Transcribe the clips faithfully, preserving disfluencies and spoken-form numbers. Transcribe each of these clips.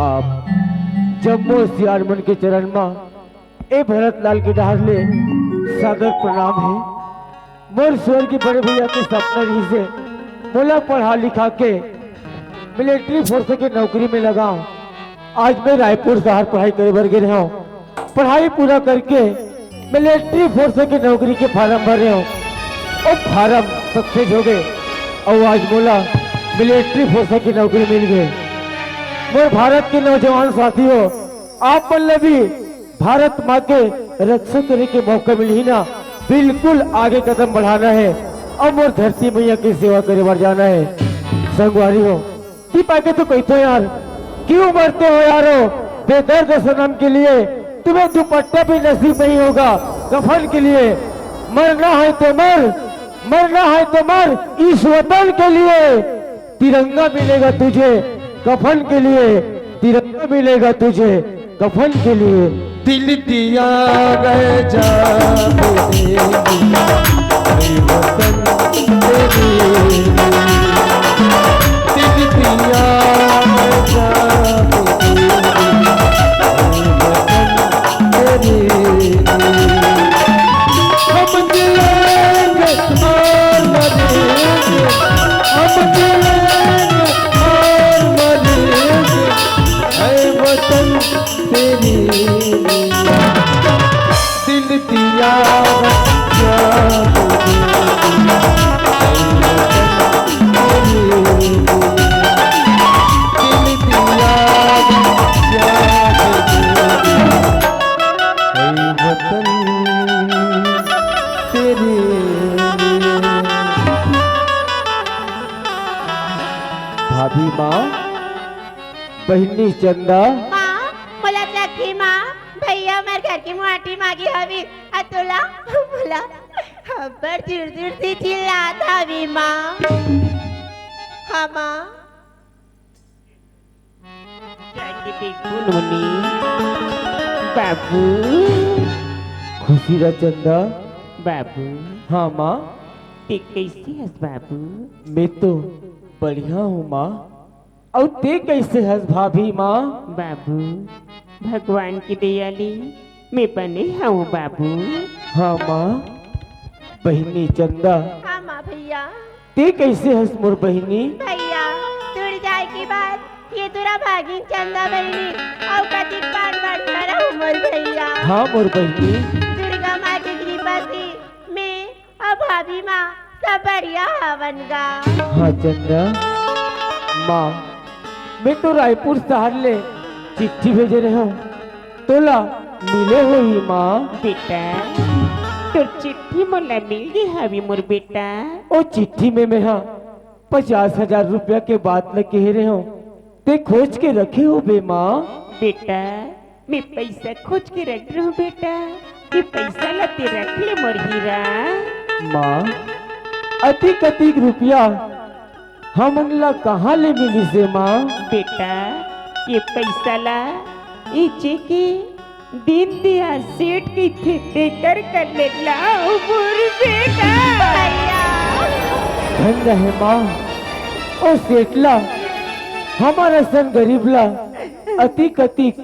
आप जम्मो सियान मन के चरण म ए भरत लाल के डहार ले सादर प्रणाम हे। मोर स्वर्गीय बड़े भैया के सपना रहिसे मोला पढ़ा लिखा के मिलिट्री फोर्स के नौकरी में लगाव। आज मैं रायपुर शहर पढ़ाई करे बर गे रहेंव। पढ़ाई पूरा करके मिलिट्री फोर्स के नौकरी के फार्म भरे हंव। ओ फार्म सक्सेस हो गे अउ आज मोला मिलिट्री फोर्स के नौकरी मिल गे। मोर भारत के नौजवान साथी हो, आप मन ल भी भारत माँ के रक्षा करे के मौका मिलही ना, बिल्कुल आगे कदम बढ़ाना हे अउ मोर धरती मैया के सेवा करे बर जाना हे। संगवारी हो, दीपा के तो कहिथो यार, क्यों मरते हो यारो बेदर्द सनम के लिए, तुम्हें दुपट्टा भी नसीब नहीं होगा कफन के लिए। मरना है तो मर, मरना है तो मर इस वतन के लिए। तिरंगा मिलेगा तुझे कफन के लिए, तिरंगा मिलेगा तुझे कफन के लिए। दिल दिया गए जान दे दी, ऐ वतन तेरी। दिल दिया गए जान दे दी, ऐ वतन तेरी। हम जिएंगे और मरेंगे, हम जिएंगे और मरेंगे, ऐ वतन तेरी। दिल दिया क्या तुझे, दिल दिया क्या तुझे, ऐ वतन तेरी। भाभी माँ, बहिनी चंदा। माँ, मोला सखी माँ, भैया हमर घर के मुहाटी मांगे हवे, अ तोला, मोला अब्बड़ जोर जोर से चिल्लात हवे माँ। हाँ माँ। जाके देखो नोनी। बाबू। खुशी रह चंदा। बाबू। हाँ माँ। ते कैसे हस बाबू? मैं तो बढ़िया हूँ माँ। अउ ते कैसे हस भाभी माँ? बाबू, भगवान की दया ले मैं बने हूँ बाबू। हाँ माँ। बहिनी चंदा। हाँ माँ भैया। ते कैसे हस मोर बहिनी? भैया, तुड़ जाए के बाद ये तुरा भागिन चंदा बहिनी अउ कतिक बार बार खड़ा हूँ मोर भैया। हाँ मोर बहिनी। दुर्गा माँ के कृपा से मैं अउ भाभी माँ सब बढ़िया हवन गा। हाँ चंदा। माँ, मैं तो रायपुर शहर ले चिट्ठी भेजे रहेंव, तोला मिले होही माँ। बेटा, तोर चिट्ठी मोला मिल गे हवे मोर बेटा। ओ चिट्ठी में मेहा पचास हजार रुपया के बात ल कहे रहेंव, ते खोज के रखे होबे माँ। बेटा, मैं पैसा खोज के रख रहूं बेटा, ये पैसा ला ते रख ले मोर हीरा। माँ, अतिक अतिक रुपया हमन ला कहाँ ले मिलिस हे माँ? बेटा, ये पैसा ला इचे के दीनदयाल सेठ कहिथे तेकर कर ले लाव मोर बेटा। भैया। धन्य हे माँ, ओ सेठ ला हमर असन गरीब ला अतिक अतिक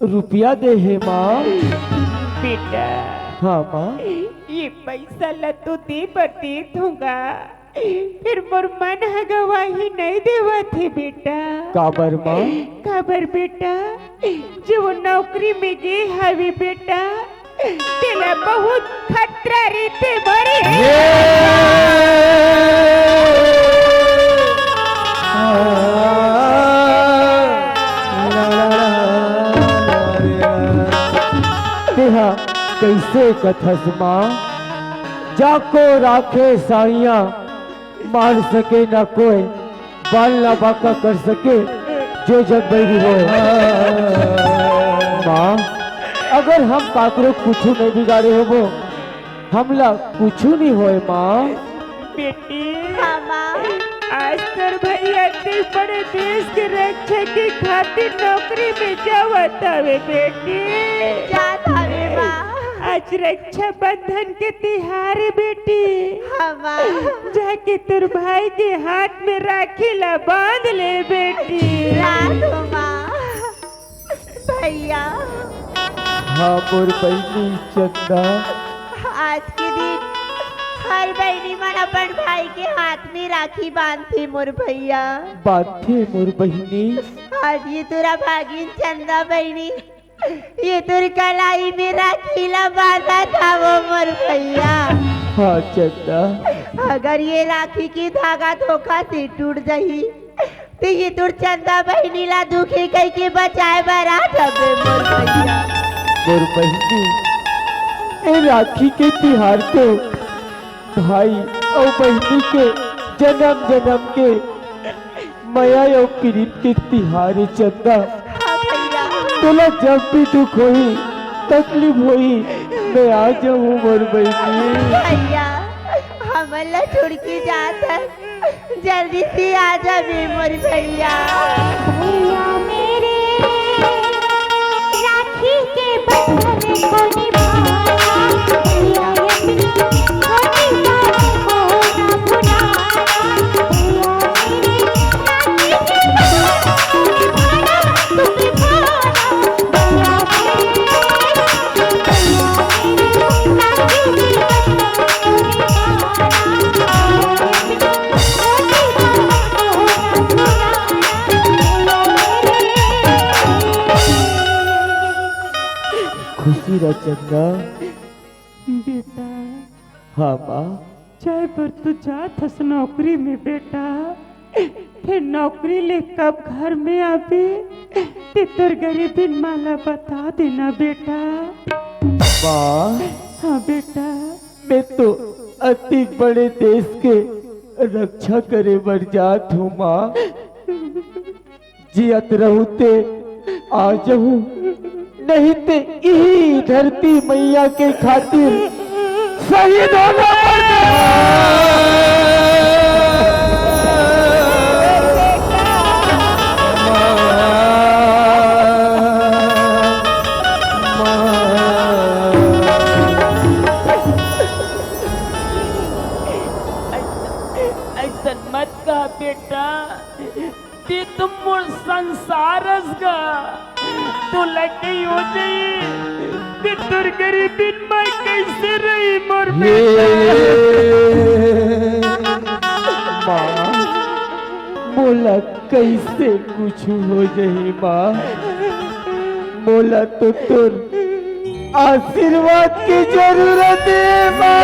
रुपया दे हे माँ। बेटा, हाँ माँ। ये पैसा ला तो दे बर देत हूँ गा, फिर मोर मन ह गवाही नहीं देवत हे बेटा। काबर माँ? काबर बेटा, जो वो नौकरी में गे हवे बेटा, तेला बहुत खतरा रहिथे मरे। ये तेहा कइसे कथस माँ? जाको राखे साइयाँ, मार सके ना कोई, बाल ना बांका कर सके जो जग बैरी होय। माँ, अगर हम काकरो कुछु नहीं बिगाड़े होबो, हमला कुछु नहीं होय माँ। बेटी, हाँ, माँ। आज तोर भैया ते बड़े देश के रक्षा के खातिर नौकरी में जावत हवे बेटी। जात हवे माँ। आज रक्षाबंधन के तिहार हे बेटी। हाँ माँ। जाके तोर भाई के हाथ में राखी ला बांध ले बेटी। रात हो माँ। हाँ मोर बहिनी चंदा। आज के दिन हर बहिनी मन अपन भाई के हाथ में राखी बांधथे मोर भैया। बांधथे मोर बहिनी। आज ये तोर भागिन चंदा बहिनी ये तोर कलाई में राखी ला बांधत हवय मोर भैया। हाँ चंदा। अगर ये राखी के धागा धोखा से टूट जाही, त ये तोर चंदा बहिनी ला दुखी कहिके बचाए बर आ जाबे मोर भैया। मोर बहिनी, ए राखी के तिहार तो भाई अउ बहिनी के जनम जनम के मया अउ प्रीत के तिहार ए चंदा। हाँ भैया। तोला जब भी दुख होही, तकलीफ होही, मैं आ जाहूँ मोर बहिनी। भैया, हमन ला छोड़ के जात हस, जल्दी से आ जाबे मोर भैया। भैया मेरे, राखी के बंधन को निभाना, भैया अपनी छोटी बहन को ना भुलाना। खुशी रह चंदा। बेटा। हाँ माँ। जाए बर तो जात हस नौकरी में बेटा, फेर नौकरी ले कब घर में आबे, ते तोर गरीबिन माँ ला बता देना बेटा। माँ। हाँ बेटा। मैं तो अति बड़े देश के रक्षा करे बर जात हूँ माँ। जियत रहूं ते आ जाहूं, नहीं ते इही धरती मैया के खातिर शहीद होना पड़ जाए। अइसन मत कह बेटा, ते तो मोर संसार हस गा। तोला कहीं हो जाई, ते तोर गरीबिन मैं कैसे रही मोर हे बेटा? माँ, मोला कैसे कुछ हो जाई माँ? मोला तो तोर आशीर्वाद के जरूरत हे माँ।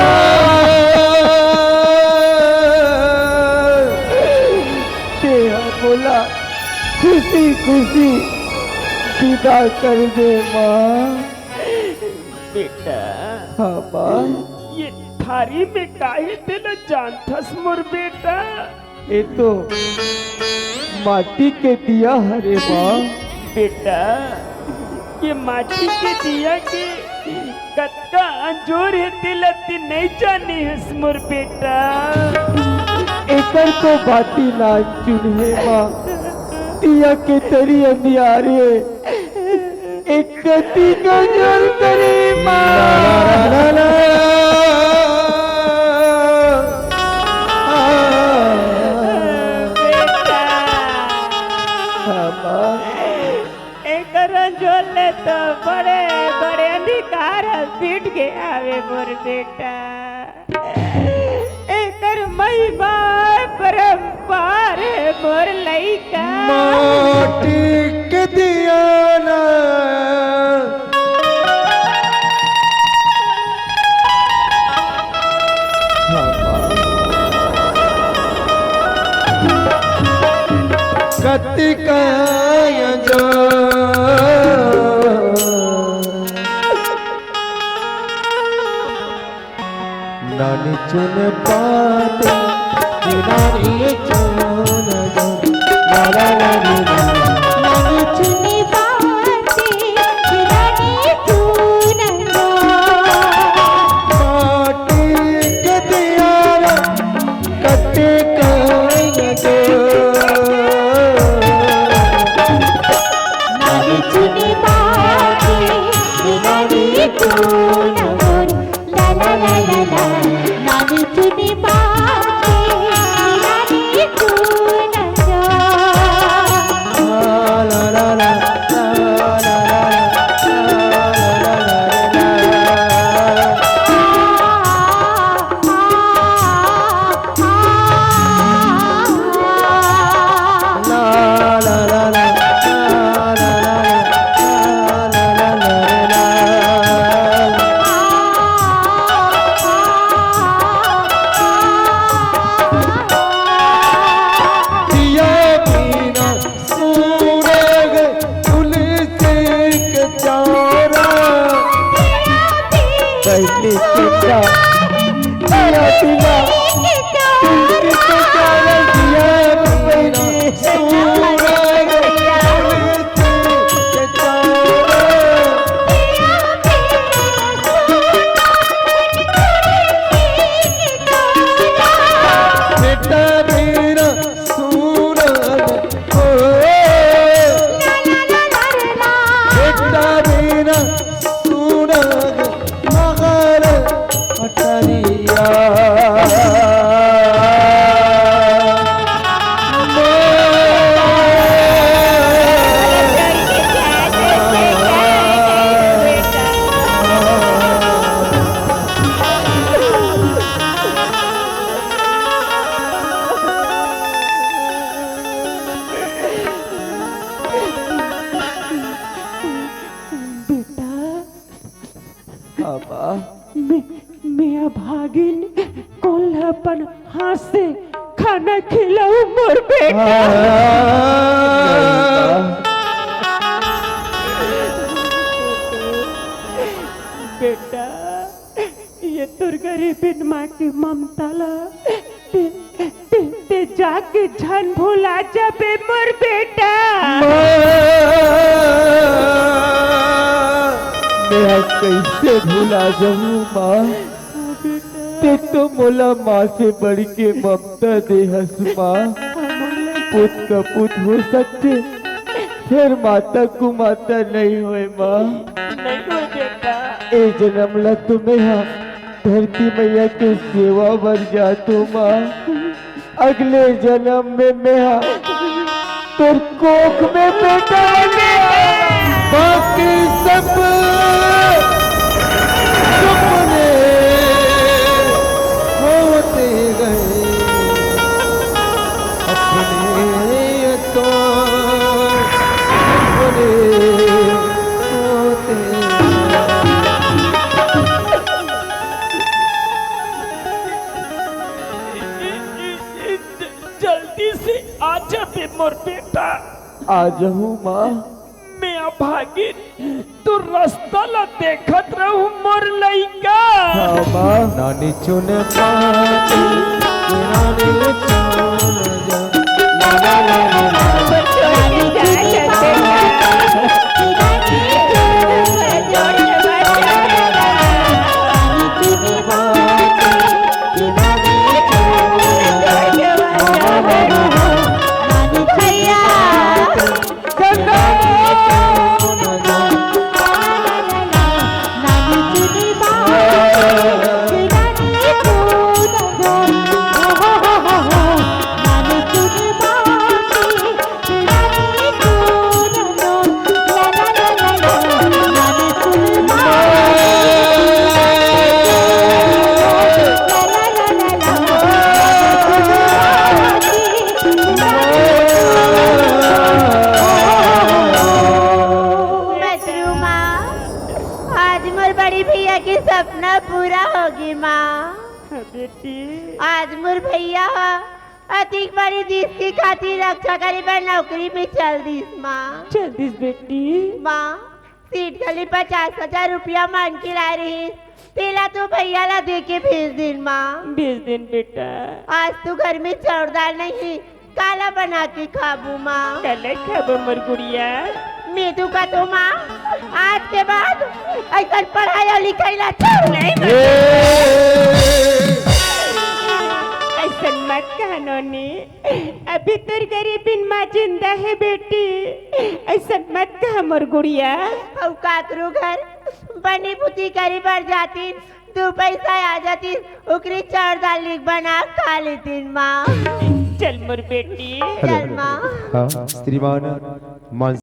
तेहा मोला खुशी खुशी विदा कर दे माँ। बेटा। हाँ माँ। ये थारी में का हे तेला जानथस मोर बेटा? ए तो माटी के दिया हरे माँ। बेटा, ये माटी के दिया के कतका अंजोर हे तेला ते नइ जाने हस मोर बेटा। एकर तो बाती ना चुन हे माँ, दिया के तरी अंधियार हे। एक कति काजोल करे माँ। बेटा। हाँ, माँ। एकर जोर ले तो बड़े बड़े अंधकार ह पीट के आवे मोर बेटा। एकर महिमा परंपार हे मोर लइका। माटी के दिया ना। कति काया जा। नानी चुन पाते, नानी चुन जो, ला ला ला रे ला। नानी चुन पाते, नानी चुन जो। माटी के दियारा कटे काया जो। नानी चुन पाते, नानी चुन जो। ला ला ला ला ला, नानी चुनी बाटे, नानी चुन जो। अम्मा। मैं, मैं अभागिन, कोन ल अपन हाथ से खाना खिलाऊं मोर बेटा? बेटा, ये तोर गरीबिन माँ के ममता ला ते, ते, ते जाके झन भुला जाबे मोर बेटा। माँ, मैं कइसे भुला जाहूँ माँ? हाँ बेटा। ते तो मोला माँ से बढ़ के ममता दे हस माँ। हाँ, मोला पूत का पूत हो सकथे, फेर माता कुमाता नइ होय माँ। नइ होय बेटा। ए जनम ला तो मैं हा धरती मैया के सेवा बर जात हों माँ। अगले जनम में मैं हा तोर कोख में बेटा बन जाहूँ। बाकी सब सपने होते गए, अपने तो सपने होते। जल्दी से आ जाबे मोर बेटा। आ जाहूँ माँ। मैं अभागिन, तोर रस्ता ला देखत रहूँ मोर लइका। हाँ माँ। नानी चुन पाती, नानी चुन जा। मदरू माँ, आज मोर बड़ी भैया के सपना पूरा होगे माँ। हाँ बेटी। आज मोर भैया ह अतिक बड़ी देश के खातिर रक्षा करे बर नौकरी में चल दिस माँ। चल दिस बेटी। माँ, सेठ गली पचास हजार रुपया मांग के लाए रहिस, तेला तो भैया ला दे के भेज देन माँ। भेज देन बेटा। आज तो घर में चाउर दाल नहीं, काला बना के खाबू माँ। काला खाबू मोर गुड़िया। मैं तो कहत हों माँ, आज के बाद अइसन पढ़ाई अउ लिखाई ला छोड़। नहीं, नहीं। अइसन मत कहा नोनी, अभी तोर गरीबिन माँ जिंदा हे बेटी, अइसन मत कहा मोर गुड़िया। अउ काकरो घर बनी बुती करे बर जातिन, दू पैसा आ जातिस, ओकरे चाउर दाल लिख बना खा लेतिन माँ। चल मोर बेटी। चल माँ। हाँ, श्रीमान मान